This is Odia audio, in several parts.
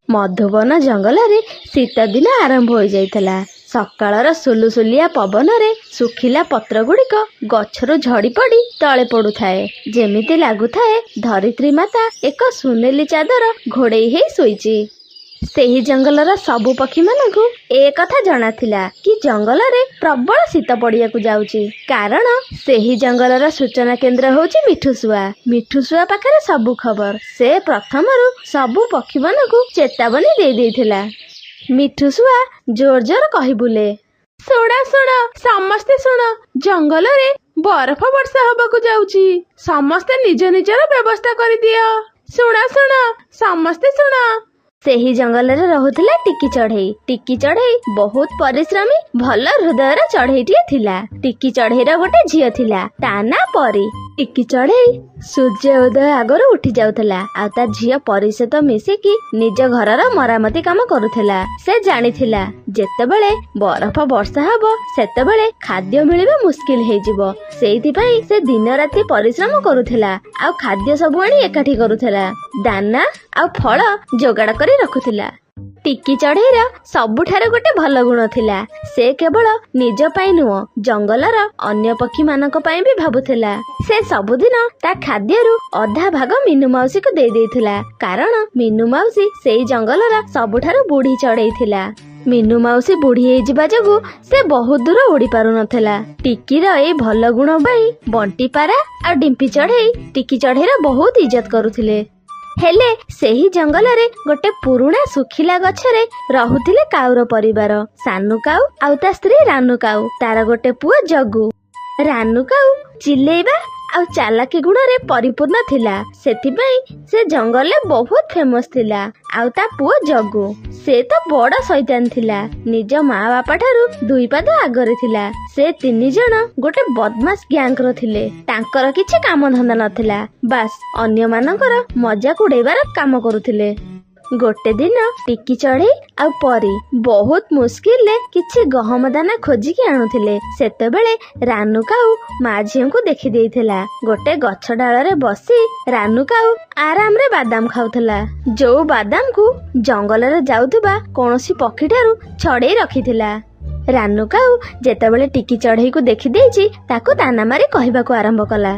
ମଧୁବନ ଜଙ୍ଗଲରେ ଶୀତଦିନ ଆରମ୍ଭ ହୋଇଯାଇଥିଲା। ସକାଳର ସୁଲୁସୁଲିଆ ପବନରେ ଶୁଖିଲା ପତ୍ରଗୁଡ଼ିକ ଗଛରୁ ଝଡ଼ିପଡ଼ି ତଳେ ପଡୁଥାଏ। ଯେମିତି ଲାଗୁଥାଏ ଧରିତ୍ରୀ ମାତା ଏକ ସୁନେଲି ଚାଦର ଘୋଡ଼େଇ ହେଇ ଶୋଇଛି। ସେହି ଜଙ୍ଗଲର ସବୁ ପକ୍ଷୀମାନଙ୍କୁ ଏ କଥା ଜଣାଥିଲା କି ଜଙ୍ଗଲରେ ପ୍ରବଳ ଶୀତ ପଡ଼ିବାକୁ ଯାଉଛି, କାରଣ ସେହି ଜଙ୍ଗଲର ସୂଚନା କେନ୍ଦ୍ର ହେଉଛି ମିଠୁ ଶୁଆ। ମିଠୁ ଶୁଆ ପାଖରେ ସବୁ ଖବର। ସେ ପ୍ରଥମରୁ ସବୁ ପକ୍ଷୀମାନଙ୍କୁ ଚେତାବନୀ ଦେଇ ଦେଇଥିଲା। ମିଠୁ ଶୁଆ ଜୋର ଜୋର କହି ବୁଲେ, ଶୁଣ ଶୁଣ, ସମସ୍ତେ ଶୁଣ, ଜଙ୍ଗଲରେ ବରଫ ବର୍ଷା ହବାକୁ ଯାଉଛି। ସମସ୍ତେ ନିଜ ନିଜର ବ୍ୟବସ୍ଥା କରିଦିଅ। ଶୁଣ ଶୁଣ, ସମସ୍ତେ ଶୁଣ। ସେହି ଜଙ୍ଗଲରେ ରହୁଥିଲା ଟିକି ଚଢେଇ। ଟିକି ଚଢେଇ ବହୁତ ପରିଶ୍ରମୀ, ଭଲ ହୃଦୟର ଚଢେଇଟିଏ ଥିଲା। ଟିକି ଚଢେଇର ଗୋଟେ ଝିଅ ଥିଲା, ତା ନାଁ ପରୀ। ଟିକି ଚଢେଇ ସୂର୍ଯ୍ୟ ଉଦୟ ଆଗରୁ ଉଠି ଯାଉଥିଲା ଆଉ ତା ଝିଅ ପରୀ ସହିତ ମିଶିକି ନିଜ ଘରର ମରାମତି କାମ କରୁଥିଲା। ସେ ଜାଣିଥିଲା ଯେତେବେଳେ ବରଫ ବର୍ଷା ହବ ସେତେବେଳେ ଖାଦ୍ୟ ମିଳିବା ମୁସ୍କିଲ ହେଇଯିବ। ସେଇଥିପାଇଁ ସେ ଦିନ ରାତି ପରିଶ୍ରମ କରୁଥିଲା ଆଉ ଖାଦ୍ୟ ସବୁ ଆଣି ଏକାଠି କରୁଥିଲା, ଦାନା ଆଉ ଫଳ ଯୋଗାଡ଼ କରି ରଖୁଥିଲା। ଟିକି ଚଢେଇର ସବୁଠାରୁ ଗୋଟେ ଭଲ ଗୁଣ ଥିଲା, ସେ କେବଳ ନିଜ ପାଇଁ ନୁହଁ, ଜଙ୍ଗଲର ଅନ୍ୟ ପକ୍ଷୀମାନଙ୍କ ପାଇଁ ବି ଭାବୁଥିଲା। ସେ ସବୁଦିନ ତା ଖାଦ୍ୟରୁ ଅଧା ଭାଗ ମିନୁ ମାଉସୀକୁ ଦେଇ ଦେଇଥିଲା, କାରଣ ମିନୁ ମାଉସୀ ସେଇ ଜଙ୍ଗଲର ସବୁଠାରୁ ବୁଢୀ ଚଢେଇ ଥିଲା। ମିନୁ ମାଉସୀ ବୁଢୀ ହେଇଯିବା ଯୋଗୁ ସେ ବହୁତ ଦୂର ଉଡି ପାରୁନଥିଲା। ଟିକିର ଏଇ ଭଲ ଗୁଣ ପାଇଁ ବଣ୍ଟି ପାରା ଆଉ ଡିମ୍ପି ଚଢେଇ ଟିକି ଚଢେଇର ବହୁତ ଇଜ୍ଜତ କରୁଥିଲେ। ହେଲେ ସେହି ଜଙ୍ଗଲରେ ଗୋଟେ ପୁରୁଣା ଶୁଖିଲା ଗଛରେ ରହୁଥିଲେ କାଉର ପରିବାର, ସାନୁ କାଉ ଆଉ ତା ସ୍ତ୍ରୀ ରାନୁ କାଉ, ତାର ଗୋଟେ ପୁଅ ଜଗୁ। ରାନୁ କାଉ ଚିଲେଇବା ଆଉ ଚାଲାକି ଗୁଣରେ ପରିପୂର୍ଣ୍ଣ ଥିଲା, ସେଥିପାଇଁ ସେ ଜଙ୍ଗଲରେ ବହୁତ ଫେମସ ଥିଲା। ଆଉ ତା ପୁଅ ଜଗୁ, ସେ ତ ବଡ ଶୈତାନ ଥିଲା, ନିଜ ମା ବାପା ଠାରୁ ଦୁଇ ପାଦ ଆଗରେ ଥିଲା। ସେ ତିନି ଜଣ ଗୋଟେ ବଦମାସ ଗ୍ୟାଙ୍ଗର ଥିଲେ। ତାଙ୍କର କିଛି କାମ ଧନ୍ଦା ନଥିଲା, ବାସ୍ ଅନ୍ୟମାନଙ୍କର ମଜାକ ଉଡେଇବାର କାମ କରୁଥିଲେ। ଗୋଟେ ଦିନ ଟିକି ଚଢେଇ ଆଉ ପରୀ ବହୁତ ମୁସ୍କିଲରେ କିଛି ଗହମ ଦାନା ଖୋଜିକି ଆଣୁଥିଲେ। ସେତେବେଳେ ରାନୁ କାଉ ମା ଝିଅଙ୍କୁ ଦେଖି ଦେଇଥିଲା। ଗୋଟେ ଗଛ ଡାଳରେ ବସି ରାନୁ କାଉ ଆରାମରେ ବାଦାମ ଖାଉଥିଲା, ଯୋଉ ବାଦାମକୁ ଜଙ୍ଗଲରେ ଯାଉଥିବା କୌଣସି ପକ୍ଷୀ ଠାରୁ ଛଡେଇ ରଖିଥିଲା। ରାନୁ କାଉ ଯେତେବେଳେ ଟିକି ଚଢେଇକୁ ଦେଖିଦେଇଛି, ତାକୁ ତାନା ମାରି କହିବାକୁ ଆରମ୍ଭ କଲା,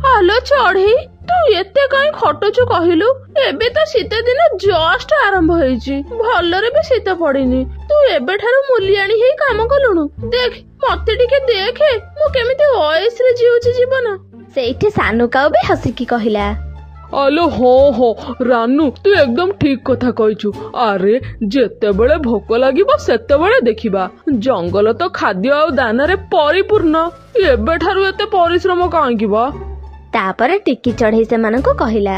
ହ୍ୟାଲୋ ଚଢେଇ, ତୁ ଏତେ କାଇଁ ଖଟୁଛୁ କହିଲୁ? ଏବେ ତ ଶୀତ ଦିନ ଜଷ୍ଟ ଆରମ୍ଭ ହେଇଛି, ଭଲରେ ବି ଶୀତ ପଡିନି, ତୁ ଏବେଠାରୁ ମୁଲିଆଣି ହେଇ କାମ କଲୁଣୁ। ଦେଖ ମତେ ଟିକେ ଦେଖେ, ମୁଁ କେମିତି ଅଏସରେ ଜିଉଛି ଜୀବନ। ସେଇଠି ସାନୁ କାଉ ବି ହସିକି କହିଲା, ଆଲୋ ହଁ ହଁ ରାନୁ, ତୁ ଏକଦମ ଠିକ କଥା କହିଛୁ। ଆରେ ଯେତେବେଳେ ଭୋକ ଲାଗିବ ସେତେବେଳେ ଦେଖିବା। ଜଙ୍ଗଲ ତ ଖାଦ୍ୟ ଆଉ ଦାନାରେ ପରିପୂର୍ଣ୍ଣ, ଏବେଠାରୁ ଏତେ ପରିଶ୍ରମ କାହିଁକି ବା? ତାପରେ ଟିକି ଚଢେଇ ସେମାନଙ୍କୁ କହିଲା,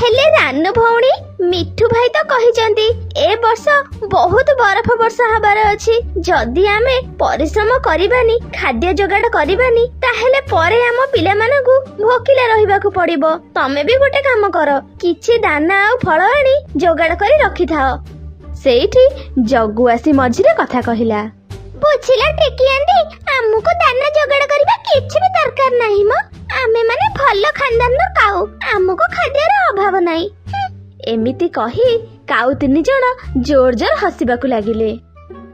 ହେଲେ ରାନୁ ଭଉଣୀ, ମିଠୁ ଭାଇ ତ କହିଛନ୍ତି ଏ ବର୍ଷ ବହୁତ ବରଫ ବର୍ଷା ହବାର ଅଛି। ଯଦି ଆମେ ପରିଶ୍ରମ କରିବାନି, ଖାଦ୍ୟ ଯୋଗାଡ଼ କରିବାନି, ତାହେଲେ ପରେ ଆମ ପିଲାମାନଙ୍କୁ ଭୋକିଲା ରହିବାକୁ ପଡିବ। ତମେ ବି ଗୋଟେ କାମ କର, କିଛି ଦାନା ଆଉ ଫଳ ଆଣି ଯୋଗାଡ଼ କରି ରଖିଥାଅ। ସେଇଠି ଜଗୁ ଆସି ମଝିରେ କଥା କହିଲା, ବୁଝିଲ ଟିକି ଆଣ୍ଟି, ଆମକୁ ଦାନା ଯୋଗାଡ଼ କରିବା କିଛି ବି ଦରକାର ନାହିଁ ମ। ଆମେ ମାନେ ଭଲ ଖାନଦାନର କାଉ, ଆମକୁ ଖାଦ୍ୟର ଅଭାବ ନାହିଁ। ଏମିତି କହି କାଉ ତିନି ଜଣ ଜୋର ଜୋର ହସିବାକୁ ଲାଗିଲେ।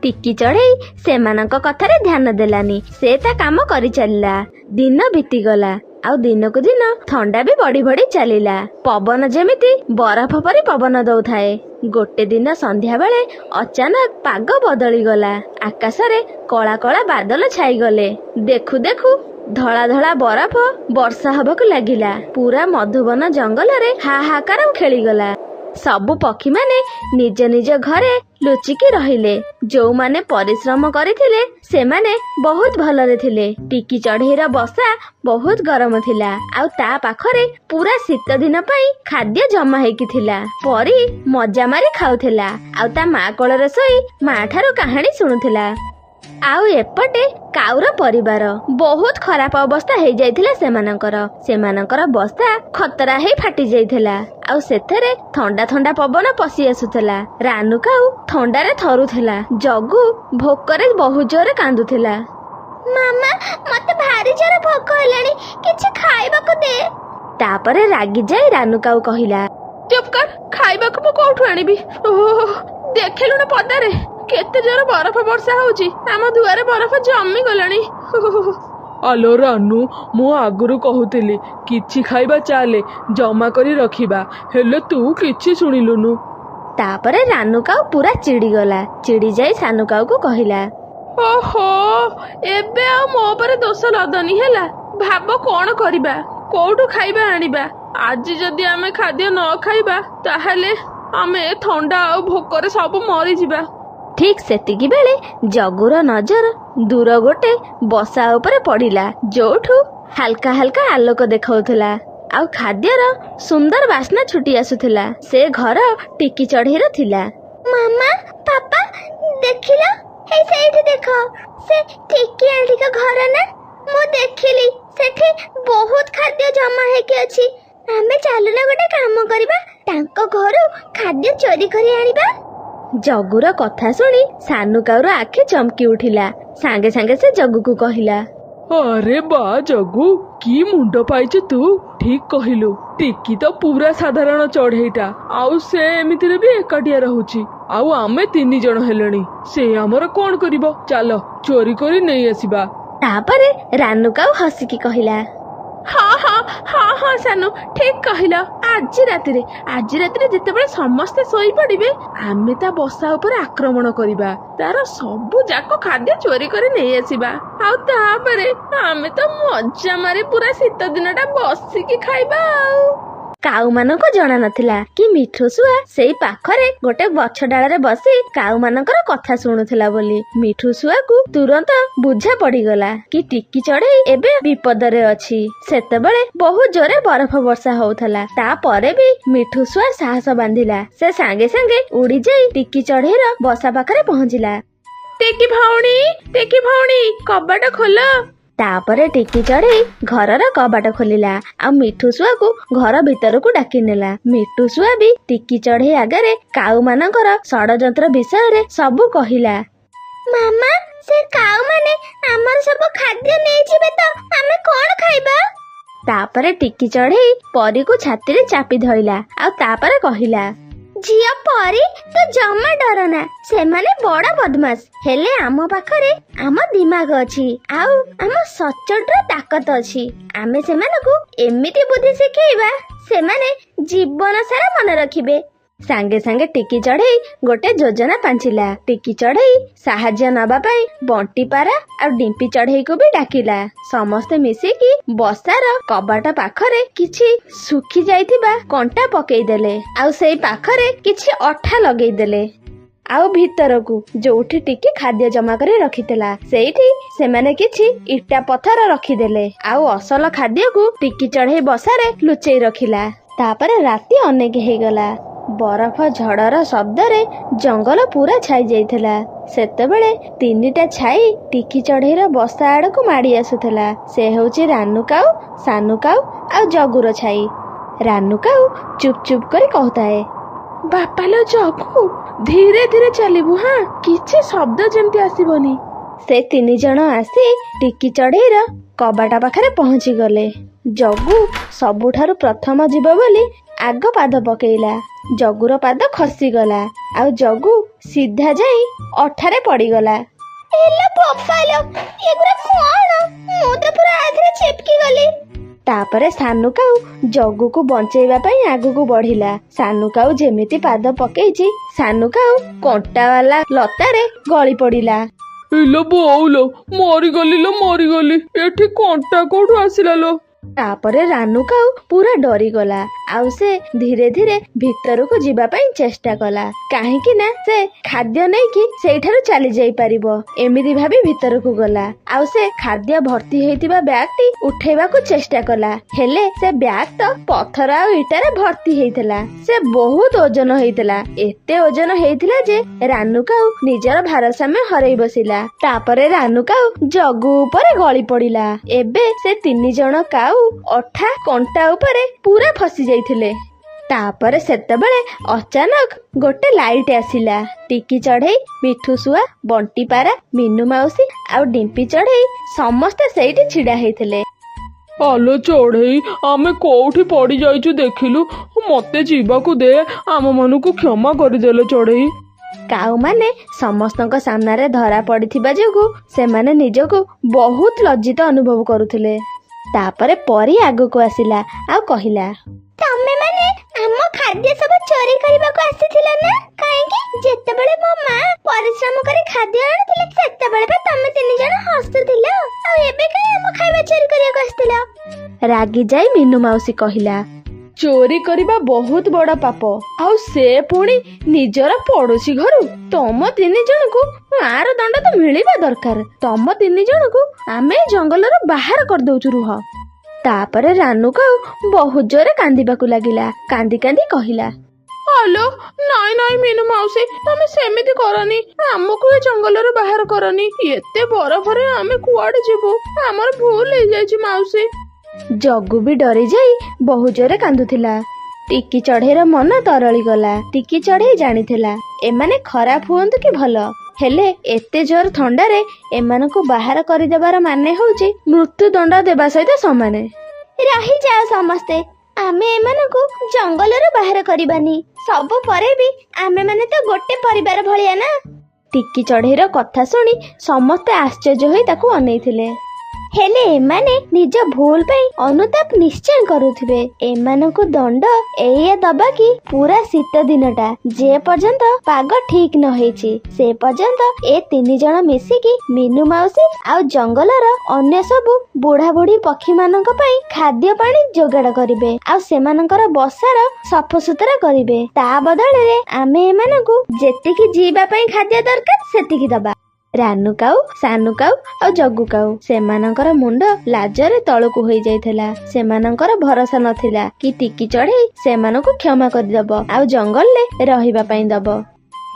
ଟିକି ଚଢେଇ ସେମାନଙ୍କ କଥାରେ ଧ୍ୟାନ ଦେଲାନି, ସେ ତା କାମ କରିଚାଲିଲା। ଦିନ ବିତିଗଲା ଆଉ ଦିନକୁ ଦିନ ଥଣ୍ଡା ବି ବଢି ବଢି ଚାଲିଲା। ପବନ ଯେମିତି ବରଫ ପରି ପବନ ଦଉଥାଏ। ଗୋଟେ ଦିନ ସନ୍ଧ୍ୟା ବେଳେ ଅଚାନକ ପାଗ ବଦଳିଗଲା। ଆକାଶରେ କଳା କଳା ବାଦଲ ଛାଇଗଲେ। ଦେଖୁ ଦେଖୁ ଧଳା ଧଳା ବରଫ ବର୍ଷା ହବାକୁ ଲାଗିଲା। ପୁରା ମଧୁବନ ଜଙ୍ଗଲରେ ହାହାକାର ଖେଳିଗଲା। ସବୁ ପକ୍ଷୀମାନେ ନିଜ ନିଜ ଘରେ ଲୁଚିକି ରହିଲେ। ଯୋଉମାନେ ପରିଶ୍ରମ କରିଥିଲେ ସେମାନେ ବହୁତ ଭଲରେ ଥିଲେ। ଟିକି ଚଢେଇର ବସା ବହୁତ ଗରମ ଥିଲା ଆଉ ତା ପାଖରେ ପୁରା ଶୀତ ଦିନ ପାଇଁ ଖାଦ୍ୟ ଜମା ହେଇକି ଥିଲା। ପରୀ ମଜା ମାରି ଖାଉଥିଲା ଆଉ ତା ମା କୋଳରେ ଶୋଇ ମା ଠାରୁ କାହାଣୀ ଶୁଣୁଥିଲା। ଆଉ ଏପଟେ କାଉର ପରିବାର ବହୁତ ଖରାପ ଅବସ୍ଥା ହେଇଯାଇଥିଲା ସେମାନଙ୍କର। ସେମାନଙ୍କର ବସା ଖତରା ହେଇ ଫାଟି ଯାଇଥିଲା ଆଉ ସେଥିରେ ଥଣ୍ଡା ଥଣ୍ଡା ପବନ ପଶି ଆସୁଥିଲା। ରାନୁ କାଉ ଥଣ୍ଡାରେ ଥରୁଥିଲା। ଜଗୁ ଭୋକରେ ବହୁତ ଜୋରେ କାନ୍ଦୁଥିଲା। ମାମା, ମତେ ଭାରି ଜୋରେ ଭୋକ ହେଲାଣି, କିଛି ଖାଇବାକୁ ଦେ। ତାପରେ ରାଗି ଯାଇ ରାନୁ କାଉ କହିଲା, ଚୁପ୍ କର, ଖାଇବାକୁ ମୁଁ କୋଉଠୁ ଆଣିବି? ଓହୋ, ଦେଖିଲୁଣି ପଦାରେ କେତେ ଜୋର ବରଫ ବର୍ଷା ହଉଛି, ଆମ ଦୁଆରେ ବରଫ ଜମି ଗଲାଣି। ଆଲୋ ରାନୁ, ମୁଁ ଆଗରୁ କହୁଥିଲି କିଛି ଖାଇବା ଚାଲେ ଜମା କରି ରଖିବା, ହେଲେ ତୁ କିଛି ଶୁଣିଲୁନୁ। ତାପରେ ରାନୁ କାଉ ପୁରା ଚିଡିଗଲା। ଚିଡି ଯାଇ ସାନୁ କାଉକୁ କହିଲା, ଓହୋ, ଏବେ ଆଉ ମୋ ଉପରେ ଦୋଷ ଲଦନି ହେଲା। ଭାବ କଣ କରିବା, କୋଉଠୁ ଖାଇବା ଆଣିବା? ଆଜି ଯଦି ଆମେ ଖାଦ୍ୟ ନ ଖାଇବା ତାହେଲେ ଆମେ ଥଣ୍ଡା ଆଉ ଭୋକରେ ସବୁ ମରିଯିବା। ଠିକ ସେତିକି ବେଳେ ଜଗୁର ନଜର ଦୂର ଗୋଟେ ବସା ଉପରେ ପଡିଲା, ଯୋଉଠୁ ହାଲକା ହାଲକା ଆଲୋକ ଦେଖାଉଥିଲା ଆଉ ଖାଦ୍ୟର ସୁନ୍ଦର ବାସ୍ନା ଛୁଟି ଆସୁଥିଲା। ସେ ଘର ଟିକି ଚଢେଇର ଥିଲା। ମାମା, ପାପା, ଦେଖିଲ, ହେଇ ସେଇଠି ଦେଖ, ସେ ଟିକି ଆଣ୍ଟିଙ୍କ ଘର ନା? ମୁଁ ଦେଖିଲି ସେଠି ବହୁତ ଖାଦ୍ୟ ଜମା ହେଇକି ଅଛି। ଆମେ ଚାଲୁନା ଗୋଟେ କାମ କରିବା, ତାଙ୍କ ଘରୁ ଖାଦ୍ୟ ଚୋରି କରି ଆଣିବା। ଜଗୁର କଥା ଶୁଣି ସାନୁ କାଉର ଆଖି ଚମକି ଉଠିଲା। ସାଙ୍ଗେ ସାଙ୍ଗେ ସେ ଜଗୁକୁ କହିଲା, ଆରେ ବା ଜଗୁ, କି ମୁଣ୍ଡ ପାଇଛୁ ତୁ, ଠିକ କହିଲୁ। ଟିକି ତ ପୁରା ସାଧାରଣ ଚଢେଇଟା, ଆଉ ସେ ଏମିତିରେ ବି ଏକାଟିଆ ରହୁଛି, ଆଉ ଆମେ 3 ଜଣ ହେଲେଣି, ସେ ଆମର କଣ କରିବ? ଚାଲ ଚୋରି କରି ନେଇ ଆସିବା। ତାପରେ ରାନୁ କାଉ ହସିକି କହିଲା, ହଁ ହଁ ହଁ ହଁ ସାନୁ, ଠିକ କହିଲ। ଆଜି ରାତିରେ ଯେତେବେଳେ ସମସ୍ତେ ଶୋଇପଡିବେ ଆମେ ତା ବସା ଉପରେ ଆକ୍ରମଣ କରିବା, ତାର ସବୁ ଯାକ ଖାଦ୍ୟ ଚୋରି କରି ନେଇ ଆସିବା, ଆଉ ତାପରେ ଆମେ ତ ମଜା ମାରି ପୁରା ଶୀତ ଦିନଟା ବସିକି ଖାଇବା। ଆଉ କାଉମାନଙ୍କୁ ଜଣା ନଥିଲା କି ମିଠୁ ଶୁଆ ସେଇ ପାଖରେ ଗୋଟେ ଗଛ ଡାଳରେ ବସି କାଉମାନଙ୍କର କଥା ଶୁଣୁଥିଲା ବୋଲି। ମିଠୁ ଶୁଆକୁ ତୁରନ୍ତ ବୁଝା ପଡିଗଲା କି ଟିକି ଚଢେଇ ଏବେ ବିପଦରେ ଅଛି। ସେତେବେଳେ ବହୁତ ଜୋରେ ବରଫ ବର୍ଷା ହଉଥିଲା। ତାପରେ ବି ମିଠୁ ଶୁଆ ସାହସ ବାନ୍ଧିଲା। ସେ ସାଙ୍ଗେ ସାଙ୍ଗେ ଉଡି ଯାଇ ଟିକି ଚଢେଇର ବସା ପାଖରେ ପହଞ୍ଚିଲା। ଟିକି ଭଉଣୀ, ଟିକି ଭଉଣୀ, କବାଟ ଖୋଲ। ତାପରେ ଟିକି ଚଢେଇ ଘରର କବାଟ ଖୋଲିଲା ଆଉ ମିଠୁ ଶୁଆକୁ ଘର ଭିତରକୁ ଡାକି ନେଲା। ମିଠୁ ଶୁଆ ବି ଟିକି ଚଢେଇ ଆଗରେ କାଉମାନଙ୍କର ଷଡଯନ୍ତ୍ର ବିଷୟରେ ସବୁ କହିଲା। ମାମା, ସେ କାଉମାନେ ଆମର ସବୁ ଖାଦ୍ୟ ନେଇଯିବେ ତ ଆମେ କଣ ଖାଇବା? ତାପରେ ଟିକି ଚଢେଇ ପରୀକୁ ଛାତିରେ ଚାପି ଧଇଲା ଆଉ ତାପରେ କହିଲା, ଝିଅ ପରୀ, ତୁ ଜମା ଡରନା, ସେମାନେ ବଡ ବଦମାସ, ହେଲେ ଆମ ପାଖରେ ଆମ ଦିମାଗ ଅଛି ଆଉ ଆମ ସଚୋଟର ତାକତ ଅଛି। ଆମେ ସେମାନଙ୍କୁ ଏମିତି ବୁଦ୍ଧି ଶିଖେଇବା ସେମାନେ ଜୀବନ ସାରା ମନେ ରଖିବେ। ସାଙ୍ଗେ ସାଙ୍ଗେ ଟିକି ଚଢେଇ ଗୋଟେ ଯୋଜନା ପାଞ୍ଚିଲା। ଟିକି ଚଢେଇ ସାହାଯ୍ୟ ନବା ପାଇଁ ବଣ୍ଟି ପାରା ଆଉ ଡିମ୍ପି ଚଢେଇକୁ ବି ଡାକିଲା। ସମସ୍ତେ ମିଶିକି ବସାର କବାଟ ପାଖରେ କିଛି ଶୁଖି ଯାଇଥିବା କଣ୍ଟା ପକେଇଦେଲେ ଆଉ ସେଇ ପାଖରେ କିଛି ଅଠା ଲଗେଇଦେଲେ। ଆଉ ଭିତରକୁ ଯୋଉଠି ଟିକି ଖାଦ୍ୟ ଜମା କରି ରଖିଥିଲା ସେଇଠି ସେମାନେ କିଛି ଇଟା ପଥର ରଖିଦେଲେ ଆଉ ଅସଲ ଖାଦ୍ୟକୁ ଟିକି ଚଢେଇ ବସାରେ ଲୁଚେଇ ରଖିଲା। ତାପରେ ରାତି ଅନେକ ହେଇଗଲା। ବରଫ ଝଡର ଶବ୍ଦରେ ଜଙ୍ଗଲ ପୁରା ଛାଇ ଯାଇଥିଲା। ସେତେବେଳେ 3ଟା ଛାଇ ଟିକି ଚଢେଇର ବସା ଆଡକୁ ମାଡି ଆସୁଥିଲା। ସେ ହଉଛି ରାନୁ କାଉ, ସାନୁ କାଉ ଆଉ ଜଗୁର ଛାଇ। ରାନୁ କାଉ ଚୁପ୍ ଚୁପ୍ କରି କହୁଥାଏ, ବାପାଲୋ ଜଗୁ, ଧୀରେ ଧୀରେ ଚାଲିବୁ, ହଁ, କିଛି ଶବ୍ଦ ଯେମିତି ଆସିବନି। ସେ 3 ଜଣ ଆସି ଟିକି ଚଢେଇର କବାଟ ପାଖରେ ପହଞ୍ଚିଗଲେ। ଜଗୁ ସବୁଠାରୁ ପ୍ରଥମ ଯିବ ବୋଲି ଆଗ ପାଦ ପକେଇଲା। ଜଗୁର ପାଦ ଖସିଗଲା ଆଉ ଜଗୁ ସିଧା ଯାଇ ଅଠାରେ ପଡିଗଲା। ଏଲୋ ବୋପାଲୋ, ଏଗୁରା କଣ? ମୁଁ ତ ପୁରା ଆଧିରେ ଚିପକି ଗଲି। ତାପରେ ସାନୁ କାଉ ଜଗୁକୁ ବଞ୍ଚେଇବା ପାଇଁ ଆଗକୁ ବଢିଲା। ସାନୁ କାଉ ଯେମିତି ପାଦ ପକେଇଛି, ସାନୁ କାଉ କଣ୍ଟାବାଲା ଲତାରେ ଗଳି ପଡିଲା। ଇଲୋ ବୋଉଲୋ, ମରିଗଲି ଲୋ, ମରିଗଲି, ଏଠି କଣ୍ଟା କୋଉଠୁ ଆସିଲା ଲୋ? ତାପରେ ରାନୁ କାଉ ପୁରା ଡରିଗଲା ଆଉ ସେ ଧୀରେ ଧୀରେ ଭିତରକୁ ଯିବା ପାଇଁ ଚେଷ୍ଟା କଲା, କାହିଁକି ନା ସେ ଖାଦ୍ୟ ନେଇକି ସେଇଠାରୁ ଚାଲି ଯାଇପାରିବ ଏମିତି ଭାବି ଭିତରକୁ ଗଲା। ଆଉ ସେ ଖାଦ୍ୟ ଭର୍ତ୍ତି ହେଇଥିବା ବ୍ୟାଗଟି ଉଠେଇବାକୁ ଚେଷ୍ଟା କଲା, ହେଲେ ସେ ବ୍ୟାଗ ତ ପଥର ଆଉ ଇଟାରେ ଭର୍ତ୍ତି ହେଇଥିଲା। ସେ ବହୁତ ଓଜନ ହେଇଥିଲା, ଏତେ ଓଜନ ହେଇଥିଲା ଯେ ରାନୁ କାଉ ନିଜର ଭାରସାମ୍ୟ ହରେଇ ବସିଲା। ତାପରେ ରାନୁ କାଉ ଜଗୁ ଉପରେ ଗଳି ପଡିଲା। ଏବେ ସେ 3 ଜଣ କାଉ ଅଠା କଣ୍ଟା ଉପରେ ପୁରା ଫସି ଯାଇଥିଲେ। ତାପରେ ସେତେବେଳେ ଅଚାନକ ଗୋଟେ ଲାଇଟ୍ ଆସିଲା। ଟିକି ଚଢେଇ, ମିଠୁ ଶୁଆ, ବଣ୍ଟି ପାରା, ମିନୁ ମାଉସୀ ଆଉ ଡିମ୍ପି ଚଢେଇ ସମସ୍ତେ ସେଇଠି ଛିଡା ହେଇଥିଲେ। ଆଲୋ ଚଢେଇ, ଆମେ କୋଉଠି ପଡି ଯାଇଛୁ ଦେଖିଲୁ, ମତେ ଯିବାକୁ ଦେ, ଆମ ମାନଙ୍କୁ କ୍ଷମା କରିଦେଲେ ଚଢେଇ। କାଉମାନେ ସମସ୍ତଙ୍କ ସାମ୍ନାରେ ଧରା ପଡ଼ିଥିବା ଯୋଗୁଁ ସେମାନେ ନିଜକୁ ବହୁତ ଲଜ୍ଜିତ ଅନୁଭବ କରୁଥିଲେ। ତାପରେ ପରି ଆଗକୁ ଆସିଲା ଆଉ କହିଲା, ତମେ ମାନେ ଆମ ଖାଦ୍ୟ ସବୁ ଚୋରି କରିବାକୁ ଆସିଥିଲ ନା? କାହିଁକି, ଯେତେବେଳେ ମୋ ମା ପରିଶ୍ରମ କରି ଖାଦ୍ୟ ଆଣୁଥିଲେ ସେତେବେଳେ ବା ତମେ 3 ଜଣ ହସୁଥିଲ, ଆଉ ଏବେ କାହିଁ ଆମ ଖାଇବା ଚୋରି କରିବାକୁ ଆସିଥିଲ? ରାଗି ଯାଇ ମିନୁ ମାଉସୀ କହିଲା, ଚୋରି କରିବା ବହୁତ ବଡ ପାପ, ଆଉ ସେ ପୁଣି ନିଜର ପଡୋଶୀ ଘରୁ। ତମ 3 ଜଣଙ୍କୁ ଆର ଦଣ୍ଡ ତ ମିଳିବା ଦରକାର। ତମ 3 ଜଣଙ୍କୁ ଆମେ ଜଙ୍ଗଲରୁ ବାହାର କରିଦଉଛୁ, ରୁହ। ତାପରେ ରାନୁ କାଉ ବହୁତ ଜୋରେ କାନ୍ଦିବାକୁ ଲାଗିଲା। କାନ୍ଦି କାନ୍ଦି କହିଲା, ହ୍ୟାଲୋ, ନାଇଁ ନାଇଁ ମିନୁ ମାଉସୀ, ତମେ ସେମିତି କରନି। ଆମକୁ ଏ ଜଙ୍ଗଲରୁ ବାହାର କରନି। ଏତେ ବରଫରେ ଆମେ କୁଆଡେ ଯିବୁ? ଆମର ଭୁଲ ହେଇଯାଇଛି ମାଉସୀ। ଜଗୁ ବି ଡରିଯାଇ ବହୁ ଜୋରେ କାନ୍ଦୁଥିଲା। ଟିକି ଚଢେଇର ମନ ତରଳି ଗଲା। ଟିକି ଚଢେଇ ଜାଣିଥିଲା ଏମାନେ ଖରାପ ହୁଅନ୍ତୁ କି ଭଲ, ହେଲେ ଏତେ ଜୋର ଥଣ୍ଡାରେ ଏମାନଙ୍କୁ ବାହାର କରିଦେବାର ମାନେ ହଉଛି ମୃତ୍ୟୁଦଣ୍ଡ ଦେବା ସହିତ ସମାନେ। ରହିଯାଅ ସମସ୍ତେ, ଆମେ ଏମାନଙ୍କୁ ଜଙ୍ଗଲରୁ ବାହାର କରିବାନି। ସବୁ ପରେ ବି ଆମେମାନେ ତ ଗୋଟେ ପରିବାର ଭଳିଆ ନା? ଟିକି ଚଢେଇର କଥା ଶୁଣି ସମସ୍ତେ ଆଶ୍ଚର୍ଯ୍ୟ ହୋଇ ତାକୁ ଅନେଇଥିଲେ। ହେଲେ ଏମାନେ ନିଜ ଭୁଲ ପାଇଁ ଅନୁତାପ ନିଶ୍ଚୟ କରୁଥିବେ। ଏମାନଙ୍କୁ ଦଣ୍ଡ ଏଇଆ ଦବା କି ପୁରା ଶୀତ ଦିନଟା, ଯେ ପର୍ଯ୍ୟନ୍ତ ପାଗ ଠିକ ନ ହେଇଛି ସେ ପର୍ଯ୍ୟନ୍ତ ଏ 3 ଜଣ ମିଶିକି ମିନୁ ମାଉସୀ ଆଉ ଜଙ୍ଗଲର ଅନ୍ୟ ସବୁ ବୁଢା ବୁଢୀ ପକ୍ଷୀ ମାନଙ୍କ ପାଇଁ ଖାଦ୍ୟ ପାଣି ଯୋଗାଡ଼ କରିବେ ଆଉ ସେମାନଙ୍କର ବସାର ସଫାସୁତୁରା କରିବେ। ତା ବଦଳରେ ଆମେ ଏମାନଙ୍କୁ ଯେତିକି ଜିଇବା ପାଇଁ ଖାଦ୍ୟ ଦରକାର ସେତିକି ଦବା। ରାନୁ କାଉ, ସାନୁ କାଉ ଆଉ ଜଗୁ କାଉ, ସେମାନଙ୍କର ମୁଣ୍ଡ ଲାଜରେ ତଳକୁ ହୋଇଯାଇଥିଲା। ସେମାନଙ୍କର ଭରସା ନଥିଲା କି ଟିକି ଚଢେଇ ସେମାନଙ୍କୁ କ୍ଷମା କରିଦବ ଆଉ ଜଙ୍ଗଲରେ ରହିବା ପାଇଁ ଦବ।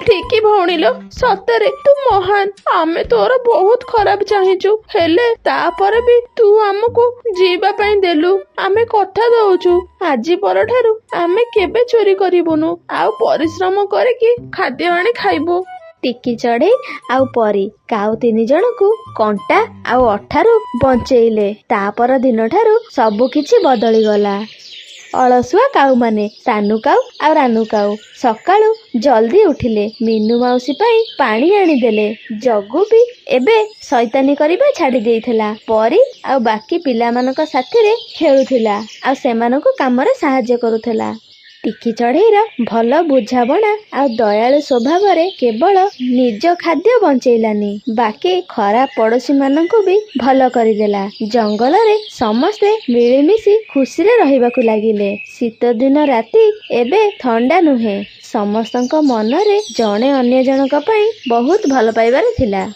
ଟିକି ଭଉଣୀଲୋ, ସତରେ ତୁ ମହାନ। ଆମେ ତୋର ବହୁତ ଖରାପ ଚାହିଁଛୁ, ହେଲେ ତାପରେ ବି ତୁ ଆମକୁ ଯିବା ପାଇଁ ଦେଲୁ। ଆମେ କଥା ଦଉଛୁ, ଆଜି ପରଠାରୁ ଆମେ କେବେ ଚୋରି କରିବୁନୁ ଆଉ ପରିଶ୍ରମ କରିକି ଖାଦ୍ୟ ଆଣି ଖାଇବୁ। ଟିକି ଚଢେଇ ଆଉ ପରି କାଉ 3 ଜଣଙ୍କୁ କଣ୍ଟା ଆଉ ଅଠାରୁ ବଞ୍ଚେଇଲେ। ତା ପର ଦିନଠାରୁ ସବୁ କିଛି ବଦଳିଗଲା। ଅଳସୁଆ କାଉମାନେ ସାନୁ କାଉ ଆଉ ରାନୁ କାଉ ସକାଳୁ ଜଲ୍ଦି ଉଠିଲେ, ମିନୁ ମାଉସୀ ପାଇଁ ପାଣି ଆଣିଦେଲେ। ଜଗୁ ବି ଏବେ ଶୈତାନୀ କରିବା ଛାଡି ଦେଇଥିଲା। ପରି ଆଉ ବାକି ପିଲାମାନଙ୍କ ସାଥିରେ ଖେଳୁଥିଲା ଆଉ ସେମାନଙ୍କୁ କାମରେ ସାହାଯ୍ୟ କରୁଥିଲା। ଟିକି ଚଢେଇର ଭଲ ବୁଝାମଣା ଆଉ ଦୟାଳୁ ସ୍ୱଭାବରେ କେବଳ ନିଜ ଖାଦ୍ୟ ବଞ୍ଚେଇଲାନି, ବାକି ଖରାପ ପଡୋଶୀ ମାନଙ୍କୁ ବି ଭଲ କରିଦେଲା। ଜଙ୍ଗଲରେ ସମସ୍ତେ ମିଳିମିଶି ଖୁସିରେ ରହିବାକୁ ଲାଗିଲେ। ଶୀତ ଦିନ ରାତି ଏବେ ଥଣ୍ଡା ନୁହେଁ, ସମସ୍ତଙ୍କ ମନରେ ଜଣେ ଅନ୍ୟ ଜଣଙ୍କ ପାଇଁ ବହୁତ ଭଲ ପାଇବାର ଥିଲା।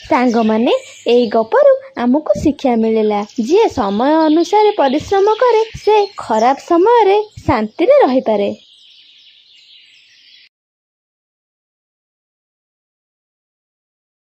ସାଙ୍ଗମାନେ, ଏଇ ଗପରୁ ଆମକୁ ଶିକ୍ଷା ମିଳିଲା, ଯିଏ ସମୟ ଅନୁସାରେ ପରିଶ୍ରମ କରେ ସେ ଖରାପ ସମୟରେ ଶାନ୍ତିରେ ରହିପାରେ।